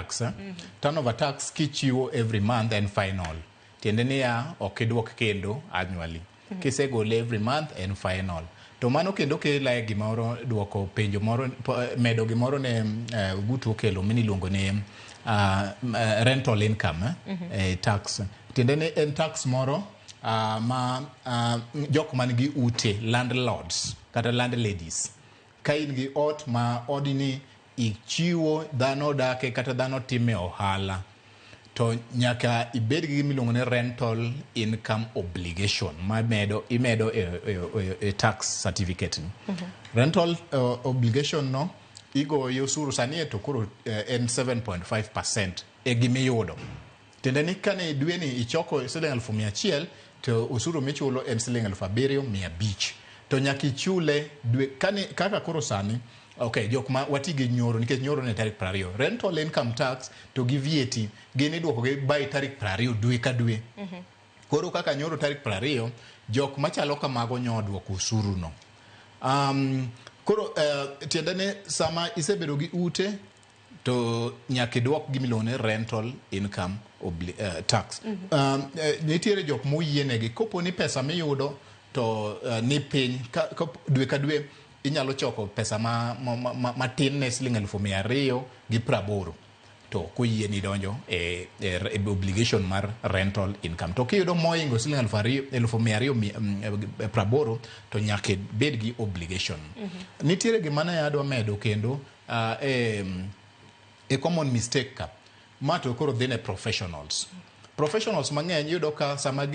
tax, eh? Turnover tax kichiwo every month en final. Tiende niya, ok idwok kendo annually. Kisegole every month en final. To mano kendo kela e gimoro, duoko penjo moro, medo gimoro ne Ogutu okelo miniluongo ni rental income, eh? Tax. Tiende ni en tax moro ma jok man gi ute, landlords kata landladies, ka in gi ot ma odni ichiwo dhano dake kata dhano time ohala, to nyaka ibed gi gima iluongo ni rental income obligation ma medo imedo e tax certificate ni. Rental obligation no igoyo osuru sani to koro en 7.5% e gimiyudo. Tiende ni kane dwe ni ichoko siling 100,000, to osuru michulo en siling 7,500. To nyaka ichule dwe kane kaka koro sani. Okay, jok ma wati gi nyoro nikech nyoro ne tarik 20. Rental income tax to gi VAT gin iduoko gi by tarik 20 dwe ka dwe. Koro kaka nyoro tarik 20, jok machalo kamago nyo duoko osuru no. Koro tiende ni sama isebedo gi ute to nyaka idwok gima iluongo ni rental income tax. Nitiere jok moyienegi kopo ni pesa miyudo to ni piny ka dwe ka dwe inyalo choko pesa matin ne siling 280,000, to koyieni donjo e obligation mar rental income. To kiyudo moingo siling 280,000 to nyaka ibed gi obligation. Nitiere gima ne adwa medo kendo e common mistake ka ma to koro dhi ne professionals. Professionals mang'eny iyudo ka sama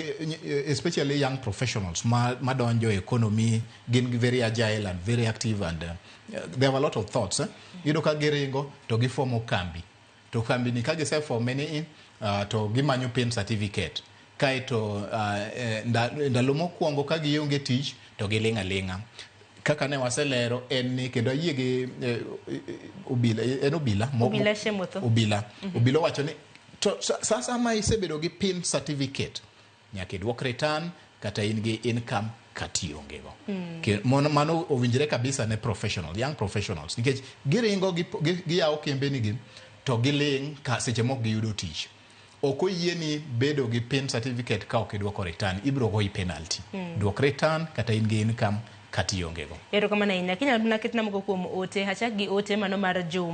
especially young professionals ma madonjo e economy, gin very agile and very active and they have a lot of thoughts, eh? Iyudo ka giringo to giformo kambi, to kambi ni ka gisefome ni to gimanyo PIN certificate, kaeto ndalo mokwongo ka gionge tich to giling' aling'a. Kaka ne waselero en ni kendo ayie gi Obila, en Obila. Obila Shemotho. Obila. Obila owacho ni to sasa ma isebedo gi PIN certificate, nyaka idwok return kata in gi income kata ionge go. Mano owinjore kabisa ne professional, young professionals, nikech giringo giyawo kembeni gi to giling' ka seche moko giyudo tich. Ok oyieni bedo gi PIN certificate ka ok idwoko return, ibiro goyi penalty. Dwok return kata in gi income kata ionge go. Erokamano ahinya. Kinyalo mana ketna moko kuom ote. Achak gi ote mano mar Juma.